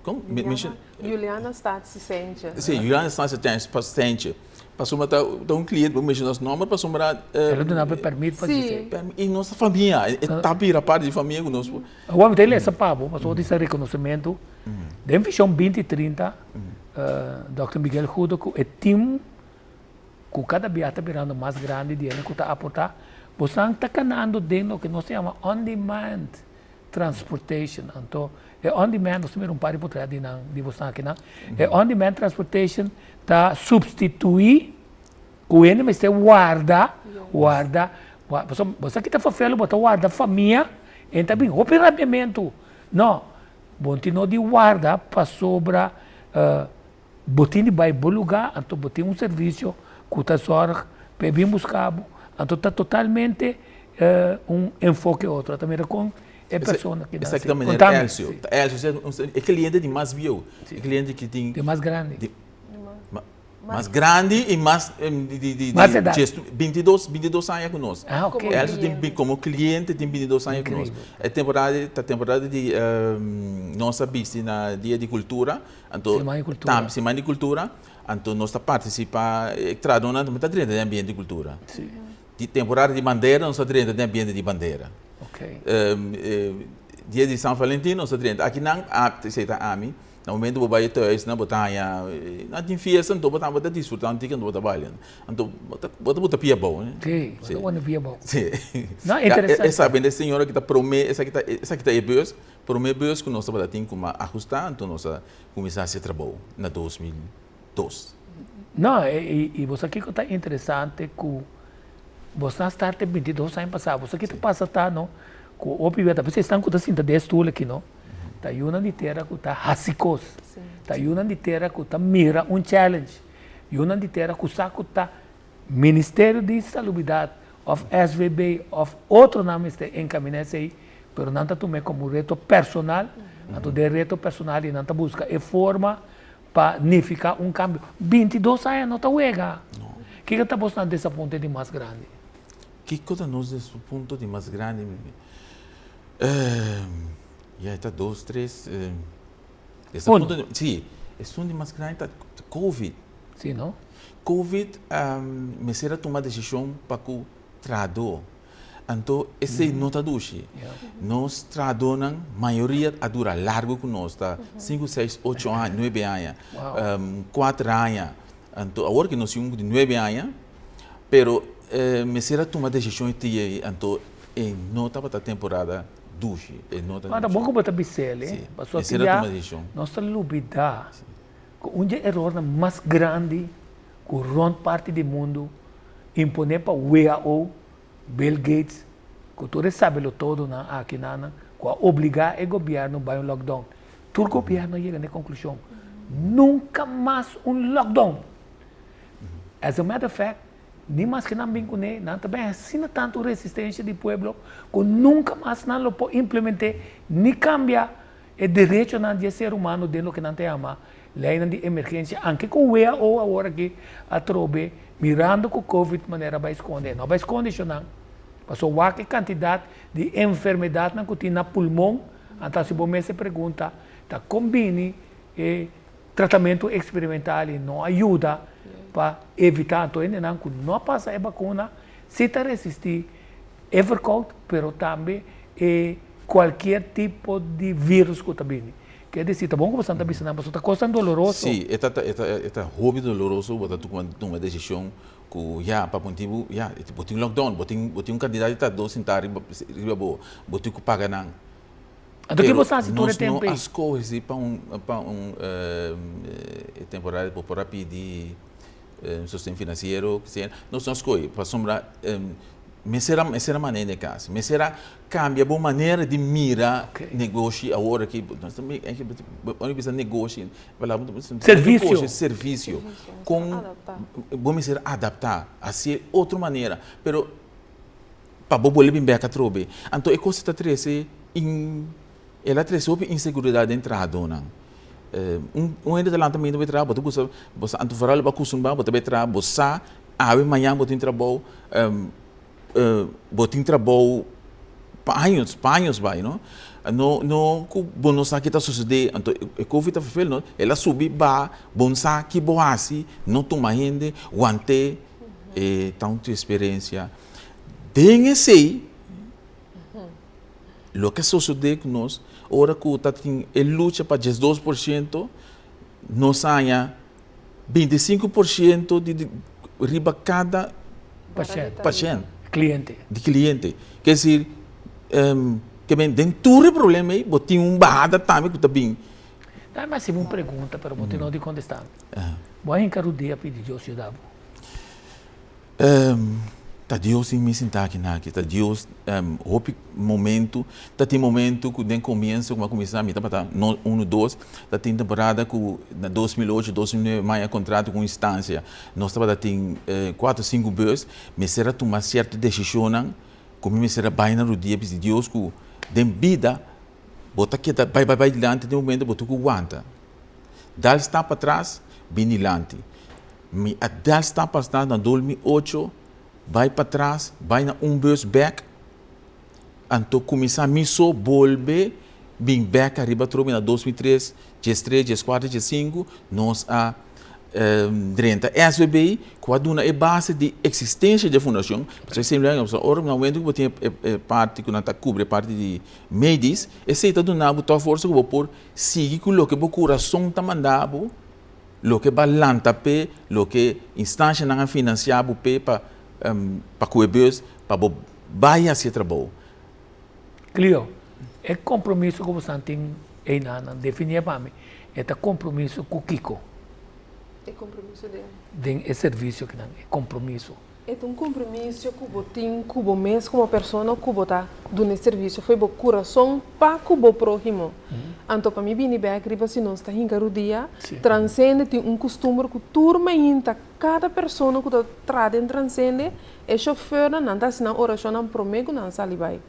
Kon? Juliana, Juliana Statie Sentje. Si, Juliana Statie Sentje. Pasobra ta ta un cliente, bo menshona su nomber pasobra. El a duna bo permit pa Si. I nos ta famia, e ta bira parti di famia ku nos. Awor mi ta lesa pa bo, pasobra di sa rekonosementu. Den Vision 2030, Dòkter Miguel Hudo ku e team ku kada bia ta birando mas grandi di hende ku ta aportá, bosan ta kanando den loke nos ta yama on demand transportation. Anto e on demand, nos ta mira un par di potret di nan, di bosan akinan. E on demand transportation ta supstituí ku hende mester warda, warda, pasobra bo sa kita fafel, bo ta warda famia, e ta bin hopi rabiamentu. No, bo tin no di warda pasobra Bo tin di bai bo lugá, anto bo tin un servisio ku ta zòrg pa e bin buska bo, anto ta totalmente un enfoke otro. Ta mira kon e persona ki nan Esaki ta meneer Elcio. Elcio e kliente di mas bieu, e kliente ki tin. Di mas grandi. Mas grandi i mas di Mas edat. 22, 22 aña ku nos. Ah, ok. Elcio tin komo kliente tin 22 aña ku nos. E temporada ta temporada di nos a bisti na dia di kultura. Anto, Siman di Kultura. Tambe Siman di Kultura. Anto nos ta partisipá, e tradonan tambe ta drenta den ambiente di kultura. Sí. Di temporada di bandera nos ta drenta den ambiente di bandera. Dia di San Valentin nos ta drenta. Aki nan esei ta ami, na momento bo bai thuis nan bo ta haña nan tin fiesta anto bo ta bo ta disfruta un tiki anto bo ta baila. Anto bo ta bo ta buta pia abou. Si, bo ta pone pia abou. Si. No, interesante. Esa bende señora ki ta prome esaki ta esaki ta e bus, prome bus ku nos tabata tin ku ahusta anto nos a kuminsá hasi e trabou na 2002. No, i bo sa kiko ta interesante ku bo sa start e 22 aña pasá, bo sa ki ta pasa ta no, ku hopi bia ta bisa esnan ku ta sinta den e stul aki no, ta yunan di tera ku ta hasi kos, ta yunan di tera ku ta mira un challenge, yunan di tera ku sa ku ta Ministerio di Salubridat òf SVB òf otronan mester enkaminá esei, pero nan ta tum'é komo un reto personal, anto den reto personal ei nan ta buska e forma Pa nifiká un kambio. 22 aña no ta wega. Kiko ta bosnan desapunto di mas grandi? Kiko ta nos desapunto di mas grandi? Ya e ta dos, tres. Desapunto di, si, esun di mas grandi ta covid. Si no? Covid mester a tuma desishon pa ku trahadó. Anto esei no ta dushi. Nos trahadónan mayoria a dura largu ku nos, ta sinku, seis, ocho aña, nuebe aña, kuater aña. Anto awor ku nos tin un di nuebe aña, pero mester a tuma desishon e tia ei, anto e no tabata temporada dushi, e no ta dushi. Bon ku bo ta bis'el, eh, pasobra mester a tuma desishon. Nos ta lubidá ku un di e erornan mas grandi ku rònt parti di mundu imponé pa WHO, Bill Gates, ku tur e sabelotodonan aki nan ku a obligá e gobièrnu bai un lockdown. Tur gobièrnu a yega na e konklushon, nunka mas un lockdown! As a matter of fact, ni maske nan bin kuné, nan ta bin asina tantu resistensia di pueblo ku nunka mas nan lo por implement'é ni kambia e derechonan di e ser humano den loke nan ta yama Leinan di emergensia, anke ku WHO awor aki atrobe mirando ku covid manera bai skonde, no bai skonde shonnan, pasobra wak e kantidat di enfermedatnan ku tin na pulmon, anto si bo mester pregunta ta kon bini e tratamentu eksperimental i no a yuda pa evita, anto hendenan ku no a pasa e bakuna si ta resisti e verkoud pero tambe e kualkier tipo di virus ku ta bini. Ke desi, ta bon ku boso ta bisa nan, pasobra ta kos tan doloroso. Sí, e ta e ta e ta hopi doloroso bo ta tuma tuma desishon ku ya pa motibu ya bo tin lockdown, bo tin bo tin un kantidat di trahadó sintá riba riba bo, bo tin ku paga nan. Anto ke bo sa hasi tur e tempu ei? Nos no a skohe si pa un pa un e temporada bo por a pidi sosten finansiero, nos no a skohe pasobra Mester a mester a manera den kas. Mester a kambia bo manera di mira negoshi awor aki. Nos ta ora bisa negoshi, palabra Servisio. Servisio. Kon bo mester adaptá, hasié otro manera. Pero pa bo bolbe bin bèk atrobe. Anto e kos ta trese el a trese hopi inseguridat den trahadónan. Un hende ta lanta mainta bai traha, bo ta gusta, bo sa, anto foral bo a kustumbrá, bo ta bai traha, bo sa awe mañan bo tin trabou, bo tin trabou pa años, pa años bai, no? No, no ku bo no sa ke ta sosodé, anto e covid ta ferfel, no? El a subi baha, bo no sa ki bo hasi, no tuma hende, want'é, e ta un eksperensia. Den esei, Loke a sosodé ku nos ora ku ta tin e lucha pa 12%, nos haña 25% di riba kada pashènt. Kliente. Di kliente. Ke esir, ke men den tur e problema ei bo tin un bahada tambe ku ta bin. Dame hasi bo un pregunta pero bo tin no di kontestá mi. Bo a hinka rudia pidi Dios yuda bo? Ta Dios tin mi sinta aki na aki, ta Dios hopi momento, ta tin momento ku den komienso ku mi a kuminsá mi tabata no unu dos, ta tin temporada ku na 2008, 2009 mi a haña kontrato ku un instansia, nos tabata tin kuater sinku bus, mester a tuma sierto desishonnan ku mi mester a bai na rudia bisa Dios ku den bida bo ta keda bai bai bai dilanti den momento bo tin ku wanta, dal stap patras bin dilanti. Mi a dal stap pasá na 2008, bai patras, bai na un bus bek, anto kuminsá mi so bolbe bin bek ariba atrobe na 2003, 13, 14, 15, nos a. Drenta SVB ku a duna e base di eksistensia di e fundashon. Pasobra esei lo pasobra ora na momento ku bo tin e parti ku nan ta kubri e parti di medis, esei ta duna bo tòg forsa ku bo por sigui ku loke bo kurason ta manda bo, loke bo a lanta p'e, loke instanshanan a finansiá bo p'e pa pa ku e bus pa bo bai hasi e trabou. Clio, e kompromiso ku bosan tin einan, definié pa mi, e ta kompromiso ku kiko? E kompromiso den? Den e servisio kinan, e kompromiso. E ta un kompromiso ku bo tin ku bo mes komo persona ku bo ta duna e servisio fo'i bo kurason pa ku bo próhimo. Anto pa mi bini bèk riba si nos ta hinka rudia, Transende tin un kustumber ku tur mainta kada persona ku ta traha den Transende, e shofèrnan nan ta hasi nan orashonnan promé ku nan sali bai.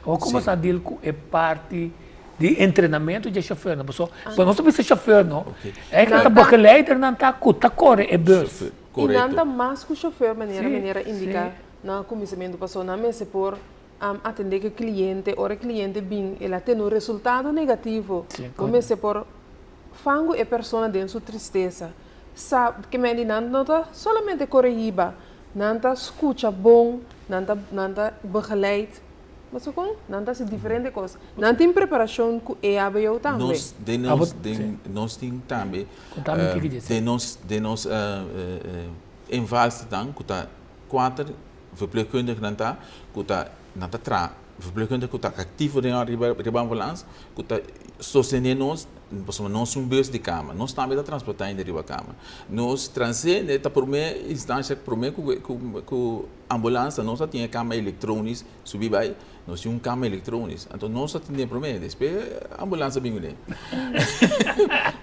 Awor como sa deal cu e parti di entrenamento dje chauffeur nan? Pasobra bo no ta bisa chauffeur no, e ta begeleidernan ta cu ta core e bus. Y nan ta mas cu chauffeur manera manera indica na cuminsamentu pasobra nan mester por atende cu e cliente, ora e cliente bin el a tene un resultado negativo, bo mester por fangu e persona den su tristesa, sa ke men di nan no ta solamente kore hiba, nan ta skucha bon, nan ta nan ta begeleid, bo sa kon? Nan ta hasi diferente kos. Nan tin preparashon ku EHBO tambe. Nos den nos den nos tin tambe den nos den nos invalstenan ku ta kuater verpleegkundigenan ta ku ta nan ta traha verpleegkundige ku ta aktivo den riba riba ambulans ku ta sostené nos pasobra nos un bus di kama nos tambe ta transportá hende riba kama nos transende ta promé instansha promé ku ku ambulans nos a tin e kama elektronis subi bai nos tin un kama elektronis anto nos a tende promé despues ambulans a bin kuné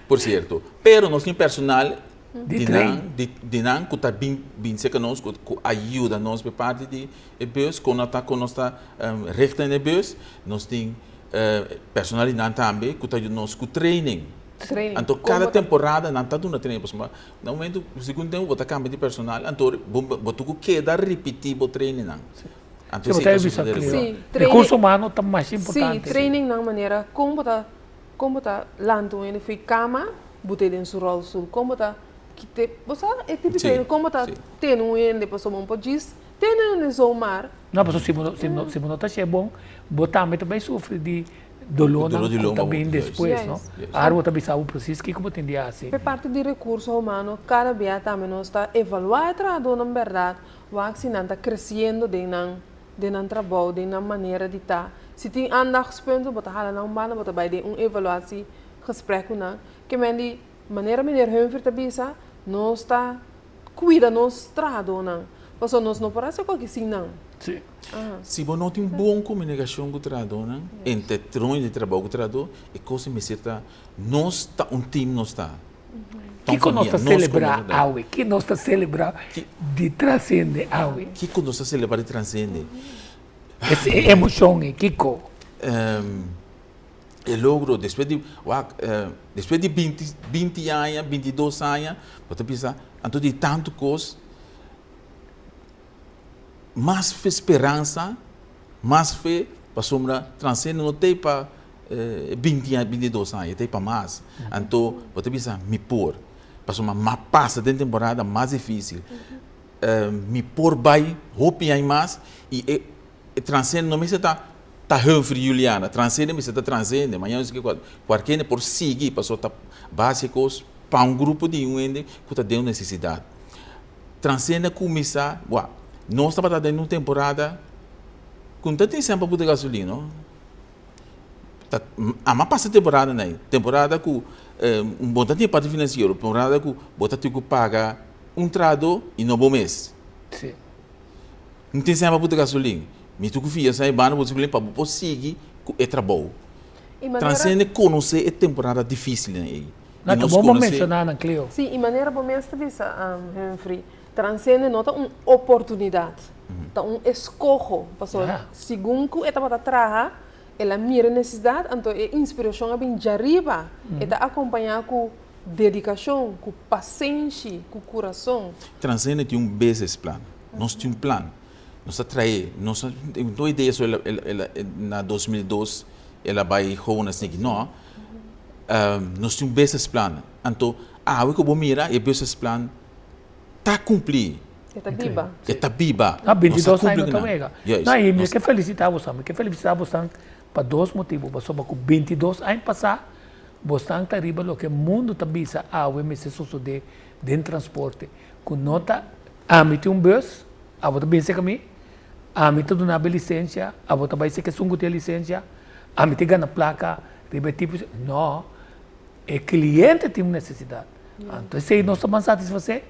por sierto pero nos tin personal Di train. Di nan ku ta bin bin serka nos ku ku a yuda nos pa e parti di e bus kon nos ta kon nos ta richten e bus nos tin personal di nan tambe ku ta yuda nos ku training. Training. Anto kada temporada nan ta duna training pasobra na momento segun tempo bo ta kambia di personal anto bo bo tin ku keda ripiti bo training nan. Anto esei ta sosode regular. Rekurso humano ta mas importante. Si, training nan manera kon bo ta Kon bo ta lanta un hende fo'i kama, bot'é den su ròlstoel? Kon bo ta kit'é? Bo sa e tipo di training, kon bo ta tene un hende pasobra bo no por djis tene un hende zomaar. No, pasobra si bo no, si no, si bo no ta hasié bon, bo tambe ta bai sufri di dolónan ku ta bin despues, no? Ahora bo ta bisa bo presis kiko bo tin di hasi. P'e parti di rekurso humano, kada bia tambe nos ta evaluá e trahadónan bèrdat, wak si nan ta kresiendo den nan den nan trabou, den nan manera di ta. Si tin aandachtspunten, bo ta hala nan un banda, bo ta bai den un evaluatiegesprek ku nan. Ke men di manera meneer Humphrey ta bisa, nos ta kuida nos trahadónan, pasobra nos no por hasi kualke sin nan. Sí. Si bo no tin bon komunikashon ku trahadónan, entre troño di trabou ku trahadó, e kos a mester ta, nos ta un team nos ta. Kiko nos ta selebrá awe? Ki nos ta selebrá di trasende awe? Kiko nos ta selebrá di trasende? E emoshon ei, kiko? E logro, despues di, wak, despues di binti, binti aña, bintidos aña, bo ta bisa, anto di tantu kos, mas fe speransa, mas fe, pasobra transende no ta ei pa binti aña, bintidos aña, e ta ei pa mas. Anto bo ta bisa mi por, pasobra mas pasa den temporada mas dificil, mi por bai hopi aña mas y e transende no mester ta ta Humphrey Juliana, transende mester ta transende, mañana cualkier hende por sigui pasobra ta base cos pa un grupo di un hende cu ta den un necesidad. Transende a kuminsá, wak, nos tabata den un temporada ku no ta tin sèn pa buta gasolin no. Ta ama pasa temporada nan ei, temporada ku bo ta tin e parti finansiero, temporada ku bo ta tin ku paga un trahadó i no bo mes. Sí. No tin sèn pa buta gasolin, mi tin ku fia sèn e banda buta gasolin pa bo por sigui ku e trabou. Transende konosé e temporada difísil nan ei. Na ta bon bo menshoná nan, Cleo. Sí, i manera bo mes ta bisa, Humphrey, transende no ta un oportunidat, ta un eskoho. Pasobra segun ku e tabata traha, el a mira e nesesidat, anto e inspirashon a bin djariba. E ta akompañá ku dedikashon, ku pasenshi, ku kurason. Transende tin un businessplan. Nos tin un plan. Nos ta trae, nos no idea so el na 2002 el a bai gewoon asina, no. Nos tin un businessplan. Anto. Awe ku bo mira e businessplan ta kumplí. E ta biba. E ta biba. Na 22 aña no ta wega. No, i mi ke felisitá boso, mi ke felisitá boso pa dos motibu. Pasobra ku 22 aña pasá boso ta riba loke mundu ta bisa awe mester sosodé den transporte. Ku no ta ami tin un bus, abo ta bin serka mi, ami ta duna bo e lisensia, abo ta bai serka esun ku tin e lisensia, ami ta gana plaka riba e tipo. No. E cliente tin un necesidad. Anto esey nos ta ban satisface.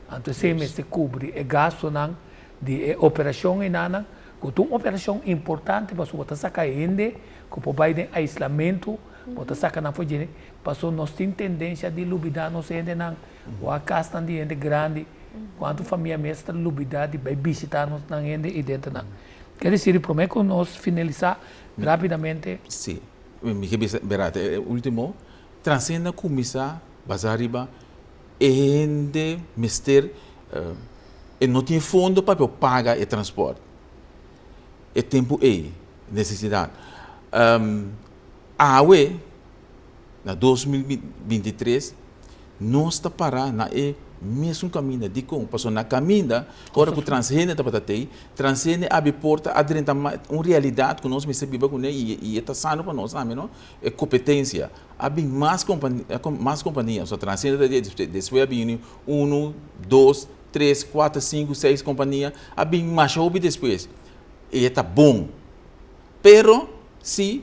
Anto esey mester cubri e gastonan di e operacion enanan, cu ta un operacion importante pasobra bo ta saca hende cu por bay den aislamento, bo ta saca nan for djene, pasobra nos tin tendencia di lubida nos hendenan, wak casnan di hende grandi, cuanto famia mes ta lubida di bay bishita nos nan hende y denternan. Ker dicir, prome cu nos finalisa rapidamente. Si. Mi ke bisa berat e ultimo, Transcenda kuminsá basá riba e hende mester e no tin fondo pa por paga e transport e tempu ei, nesesidat. Awe na 2023 nos ta pará na e mesun kaminda. Dikon? Pasobra na kaminda ora ku transgene tabata tei, transgene a abri porta a drenta un realidat ku nos mester biba kuné i e ta sano pa nos tambe no, e kompetensia. A bin mas mas kompania, so transgene ta despues a bini unu, dos, tres, kuater, sinku, seis kompania, a bin masha hopi despues. I e ta bon. Pero si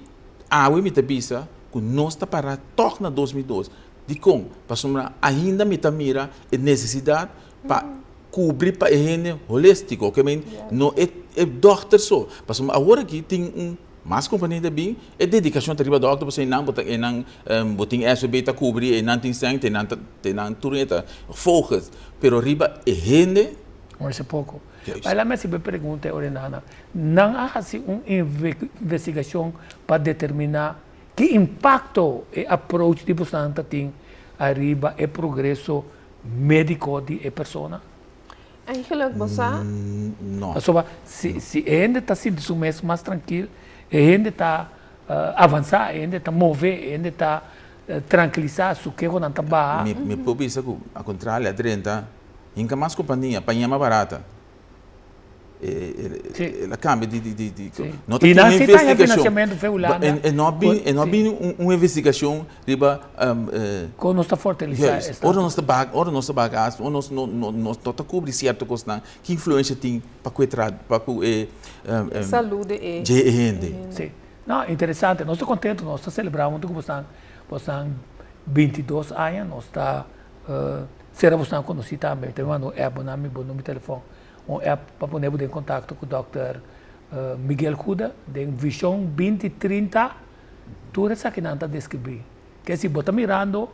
awe mi ta bisa ku nos ta pará tòg na 2002. Dikon? Pasobra ainda mi ta mira e nesesidat pa kubri pa e hende holístiko, ke men no e e dòkter so. Pasobra awor aki tin un mas kompania ta bin, e dedikashon ta riba dòkter pasobra einan bo ta einan bo tin SVB ta kubri, einan tin sèn, te nan ta te nan tur e ta focus. Pero riba e hende. Hoor poko. Bai mi hasi bo e pregunta e ora nan. Nan a hasi un investigashon pa determiná Ki impakto e approach di bosan ta tin ariba e progreso médiko di e persona? Eigenlijk bo sa. No. Pasobra si si e hende ta sinti su mes mas trankil, e hende ta avansá, e hende ta move, e hende ta trankilisá, su kehonan ta baha. Mi por bisa ku al kontrario a drenta hinka mas kompania pa yama barata. El a cambia di di di di no ta tin un investigacion e no a bin e no a bin un investigacion riba con nos ta fortalisa e ora nos ta baha ora nos ta baha gasto ora nos no no no ta cubri cierto cosnan ki influencia tin pa cu e tra pa cu e salud di e dje e hende si no interesante nos ta contento nos ta celebra hunto cu bosnan bosnan 22 aña nos ta Sera bo snan konosí tambe, ta manda un app bo na mi bo number di telefòn, un app pa pone bo den kontakto ku dòkter Miguel Goede den Vision 2030, tur esakinan ta deskribí. Ke si bo ta mirando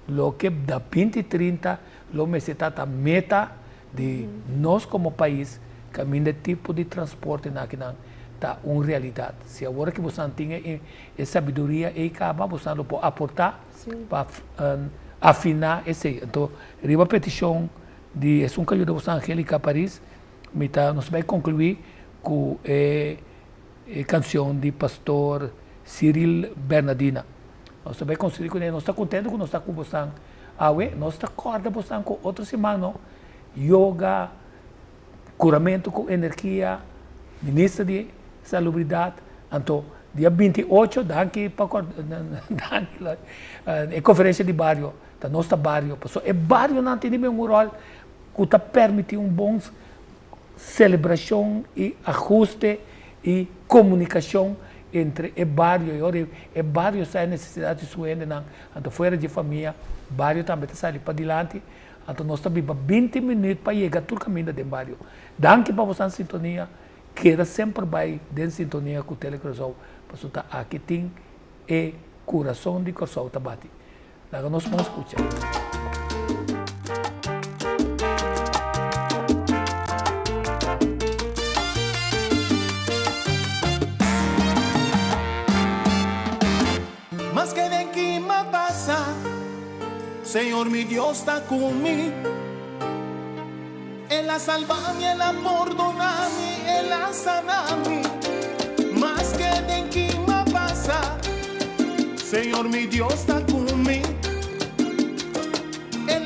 loke da 2030 lo mester ta ta meta di nos komo pais kaminda e tipo di transportenan akinan ta un realidat. Si awor aki bosan tin e sabiduria ei kaba bosan lo por aportá pa afiná esei. Anto riba petishon di esun ku a yuda boso Angelica Paris, mi ta nos bai konkluí ku e e kanshon di Pastor Cyril Bernadina. Nos ta bai konstruí kuné, nos ta kontentu ku nos ta ku bosan awe, nos ta kòrda bosan ku otro siman no, yoga, Kuramentu ku energia, Minister di Salubridat, anto dia 28, danki pa danki e konferensia di bario, ta nos ta bario, pasobra e barionan tin un ròl ku ta permití un bon selebrashon i ahuste i komunikashon entre e bario i ora e bario sa e nesesidat di su hendenan, anto fuera di e famia, bario tambe ta sali padilanti. Anto nos ta biba 20 minuut pa yega tur caminda den bario. Danki pa bosan sintonia. Keda semper bay den sintonia cu Tele Curaçao pasobra ta aki tin e curason di Corsou ta bati. Laga nos bon scucha. Maske den ki m'a pasa, Señor mi Dios ta ku mi. El a salba mi, el a pordona mi, el a sana mi. Maske den ki m'a pasa, Señor mi Dios ta ku mi. El.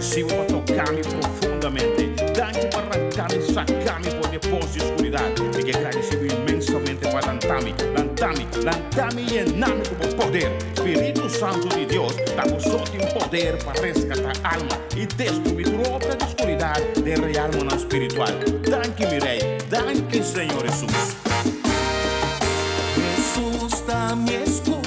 gradisí bo pa toka mi profundamente. Danki pa ranka mi, saka mi for di e pos di skuridat. Mi ke gradisí bo inmensamente pa lanta mi, lanta mi, lanta mi i yena mi ku bo poder. Spiritu Santu di Dios, ta bo so tin poder pa reskatá alma i destruí tur obra di skuridat den realmonan spiritual. Danki mi Rei, danki Señor Hesus. Hesus ta mi escudo.